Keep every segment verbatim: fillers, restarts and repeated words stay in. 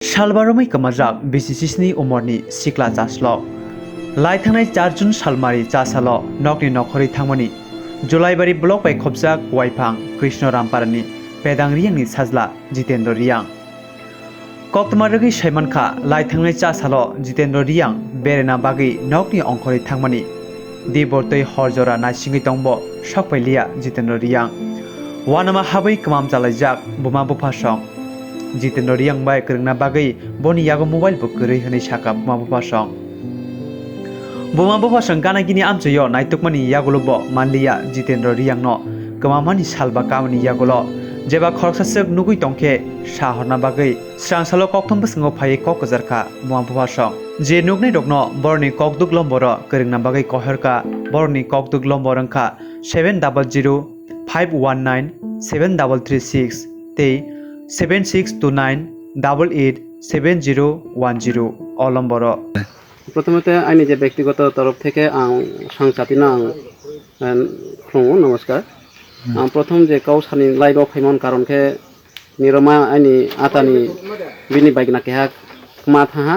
Salbaromwi kwmajak bisi sisni umorni sikla chaslok. Lai thangnai char June salmari chasalo nokni nokhorwi thangmani Julaibari block bai khopjak Waithang Krishno Ramparani Pedang Riyangni sajla Jitendra Riyang. Koktwma rwgwi saimankha, lai thangnai chasalo Jitendra Riyang berena bagwi nokni ongkhorwi thangmani. Dibor twi hor jora naisingwi tongbo sokphailiya Jitendra Riyang. Wanama habwi kwmam chalaijak buma buphasong. Jitendra Riyang bai kwrwngna bagwi boni yago mobile bo kwrwi hwnwi sakha buma buphasong. Buma buphasong gana gini amchoyo naitukmani yagulo bo manliya Jitendra Riyangno kwmamani sal ba kamani yagulo jeba khoroksa swk nugwi tongkhe sa horna bagwi srangsalo kokthum bwskango phaiwi kok kwjarkha buma buphasong. Je nuknai rokno borokni kokduk lomboro kwrwngna bagwi koherkha, borokni kokduk lombor wngkha seven double zero five one nine seven double three six tei seven six two nine double eight seven zero one zero o lomboro. প্রথমত আইনি যে ব্যক্তিগত তরফ থেকে আং সাংসাতিনা আং আন খুলুমু নমস্কার। আং প্রথম যে কাউসানি লাইভ অফ ফাইমন কারণ খে নিরমা আইনি আতানি বিনি বাইকনা কেহা মা থাহা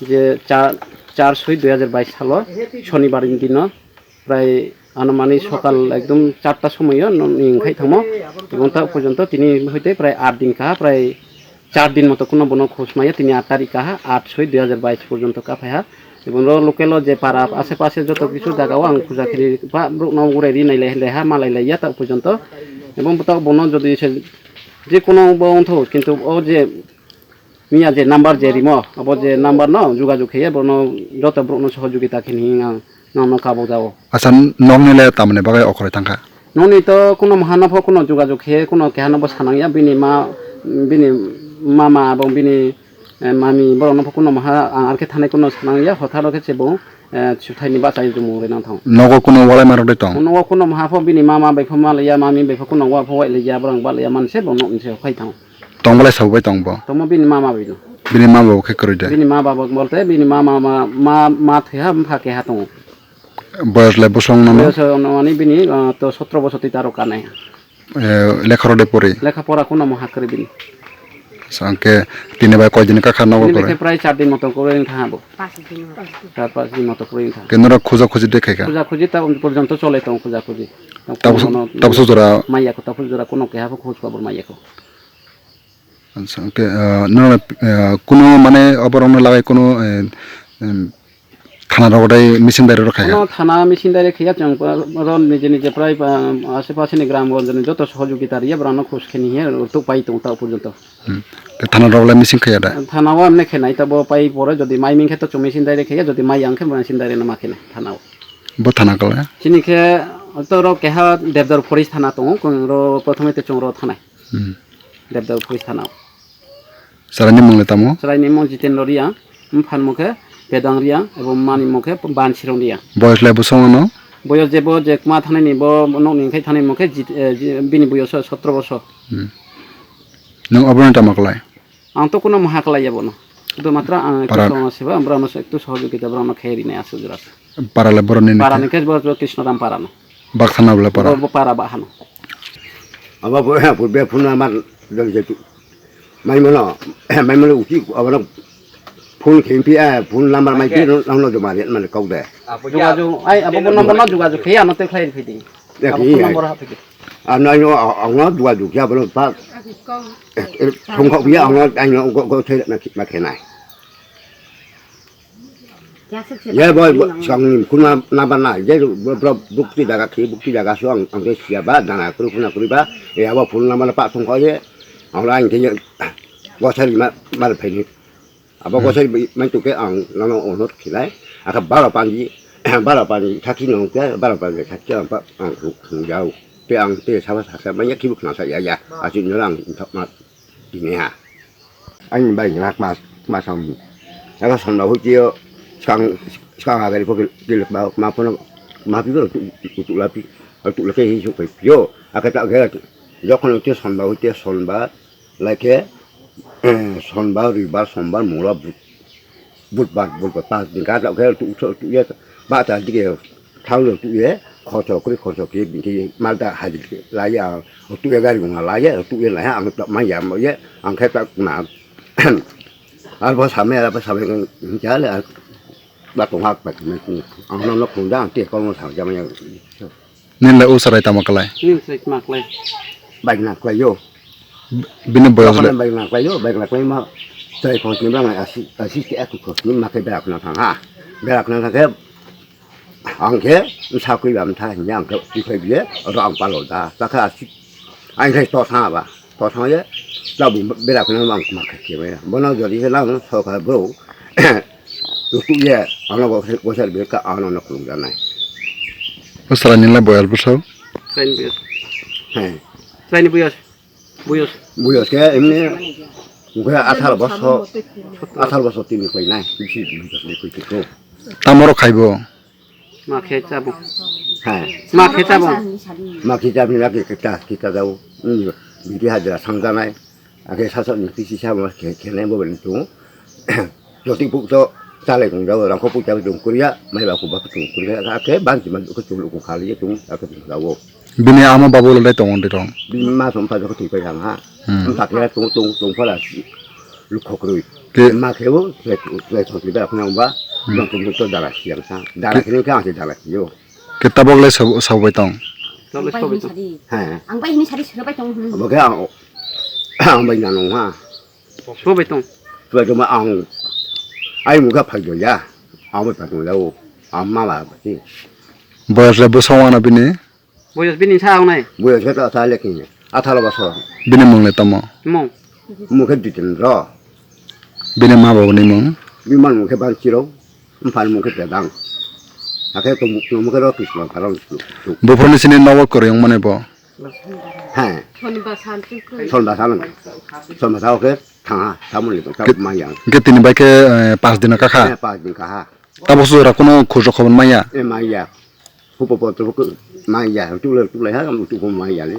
যে চার চার ছয় দুই হাজার বাইশ সালো শনিবার দিন প্রায় আনুমানিক সকাল একদম চারটা সময়ও ননি ওংখাই থামো এবং তা পর্যন্ত তিনি হইতে প্রায় আট দিন কাহা প্রায় চার দিন মতো কোনো বনো খোঁজ মাইয়া তিনি আট তারিখ কাহা আট ছয় দুই হাজার বাইশ পর্যন্ত কাফাইহা এবং র লোকেল যে পাড়া আশেপাশে যত কিছু জায়গাও আং পূজা খেলি বা ব্রুকনো উড়ে রি নাইলে লেহা মালাই লাইয়া তা পর্যন্ত এবং তা বনো যদি সে যে কোনো বন্ধ কিন্তু ও যে Miya je number je rimo, abo je number no jugajug kheye, bono joto borok no sohojogita khe ni ang nono kabo jao. Acha, nokni le tamoni bagwi okhoroi thangkha? Nokni to kuno maha no pho kuno jugajug kheye, kuno keha no bo sanang ya, bini ma, bini mama abo bini, eh, mami borok no pho kuno maha ang arkhe thanai kuno sanang ya, hotharo khe se bo, eh, suthai ni bachai jumung rwi nang thang. Nogo kuno walai ma rok dai tong? Nogo kuno maha pho bini mama bai pho malaya, mami bai pho kuno wa pho wailaya, borok balaya manse bo nokni se phai thang. Tongbolai sabo bai tong bo? Tongmo bini mama bai no. Bini ma babo khe kwrwi de? Bini ma babo bolte bini ma, ma, ma, ma, ma thwiha bwkha keha tongo. Boyos le bosong nono? Boyos, uh, mani bini, uh, to sotro bosor twi taro kanai. Eh, lekha rode pori? Lekha pora kuno mo hakwrwi bini. Sa angke tini bai koi din kakha nogo. Tini bai kore? Khe prai char din moto kwrwi wng thango bo. Char pas din moto kwrwi wng thango. Ke norok khuja khuji de khaika? Khuja khuji ta porjonto chole tongo khuja khuji. Tabso, tabso jora? Maya ko tabso jora kuno keha pho khoj khobor maya ko. Acha, okay, ah, no, ah, kuno mane oborokno lagai kuno, eh, em, thana rogo dai missing dai rok khaiya? Ano thana missing dai rok khaiya, chwng ro nije nije prai, ah, ashe pashe ni gram gonjani joto sohojogita riya, borokno khus kheni hiya, rwtuk pai tongo ta porjonto. Hmm. Te thana rok lai missing khaiya da? Thana o amne khenai, ta bo pai pore jodi mai ming khe to chwng missing dai rok khaiya, jodi mai yang khe missing dai rok ma khenai thana o. Bo thana kala? Chini khe to ro keha Debdor Forest thana tongo, kung ro prothome te chwng ro thanai. Hmm. Debdor Police Thana o. Chwraini mung le tamo? Chwraini mung Jitendra Riyang, buphan mung khe Pedang Riyang, ebo mani mung khe Bansirong Riyang. Boyos le bosong ano? Boyos je bo je kma thanai ni bo nokni khai thanai mung khe jit-, eh, ji-, bini boyos sotro bosor. Hmm. Nwng obono tamo klai? Ang to kuno maha klai ya bono. Sudhu matra ang ektu para- songo seba, ang borokno ektu sohojogita borokno khe rinai aswk jora. Para le boroni ni Para khe? Ni khe bo Krishna Ram para no. Baksa na bole para? Bo, bo para ba hano. Abo bo, bo be phone number dong je tu. Mai mano, mai mano uti abo phone khe pi a, phone number mai pi no, no, no, joma de mane kok de. Jugajug, ai, abo bo number no jugajug khe ano te khlai ri phidi. Ya, abo iya. Phone number ha phidi. Ano, ano, ano, dua dua ya, bro, pa. Eh, eh, thong kok ya, ano, ano, go, go, thai na ki, ma khe nai. Ya, boy, boy, sang ni, kuna, na ba na, je, bro, bro, bukti daga ki, bukti daga so, ang, ang, sia ba, dana, kuru, kuna, kuru ba, ya, ba, phone number pa, thong kok ye, ang, ang, ke, go, thai ma, ma, phai ni. Abo gosai bai mai tongkhe ang nono onut khinai. Akha baro panji, baro panji thakhi nongkhe, baro panji thakhi ang pa, ang hung, hung jau. Te ang te sabo saksa manya khibu khna sa ya ya. Achi nora ang thok ma tini ha. Ang bai ngak mas, mas ang. Abo sonda hui tio, skang, skang agari pokil, kilek ba, ma pono, ma pi ko tu, tu, tu lapi, tu lake hi su pai pio. Akha ta ge, jokhon tio sonda hui tio sonba, Lai khe, eh, Sonbar, Roibar, Sombar, Mungla, Bud-, Budbar, Budbar, pas din gajak khe tu, tu, tu, ye, ba ta dige thang lo tu ye, khorso kri, khorso kri, bini khe mal ta hajir lai ya, tu ye gari guna lai ya, tu ye lai ya, ang ta mai ya, mo ye, ang khe ta na, Ar bo samai, ar bo samai, jale, ar ba tong hak ba, ang no nok tong jang, te kong sa jama ya. Nini le usarai tamo kalai? Nini sai ma kalai? Bai na kalai yo. Bini boyos le? Bai na kalai yo, bai na kalai ma. Sai kong ni bang asi, asi ke aku kong ni ma ke berak na thang ha. Berak na thang ke, ang khe sakui bam tha, ang khe twi phai biye, oro ang palo da, ta kha asi. Ang khe to thang ba, to thang ye, ta bu berak na ma ma khe ke ya. Bono jodi khe lang so kha bro. Luku ye, ano bo, bo sar be ka ano no kulung janai. Bo sara nila boyal bo sao? Train bus. He. Train bus. Buyos. Buyos ke emni, mukhe atharo bosor, atharo bosor tini koi nai, bisi buyos ni koi tiko. Tamoro khaibo? Ma khe chabo. He. Ma khe chabo. Ma khe chabo ni lagi kita, kita jabo. Hmm, bidi hajra sangjanai. Ake sasa ni kisi sama khe, khe nai bo ben tu. Joti buk to chalai kung jabo, rangkho puja tung kuria, mai ba ku ba tung kuria, ake ban ki man ko tung ko khali tung, ake tung jabo. Bini ama babu le dai tongo de rong. Bini ma som pa ko tung pai ha. Hmm. Am tak ya tung tung tung pala si. Lu khok rui. Ke ma khe bo, le, le thok ni ba khna ba, hmm, bang tung to dara siang sa. Dara ke, kini ka ang dara yo. Ke tabok le sabo, sabo bai tong. Tabok le sabo bai tong. He. Ang bai ni sari sero bai tong. Bo ke ang, ang bai na nong ha. Sabo bai tong. Sabo bai tong ma ang. Ai mu ga phai do ya. Ang bai phai do ya o. Ang ma ba ti. Boyos le bo song ano bini? Boyos bini sa ang nai. Boyos ta ta le ki. Atharo bosor. Bini mung le tamo? Mung. Mung khe Jitendra. Bini ma babu ni mung? Bini ma mung khe Banchiro. Mphan mung khe Tedang. Akhe tum, tum khe ro Krishna Karan. Buphuruni sini nogo kwrwi wng mani bo? He. Sonba san. Sonba san. Sonba san khe thanga, samuni tong, ke, maya. Ke tini bai khe, eh, pas din kakha? He, pas din kakha. Tabok sujora kuno khujok khobor maya? E, maya. Hupo potro ko maya. Tulai, tulai ha, tu ko maya le.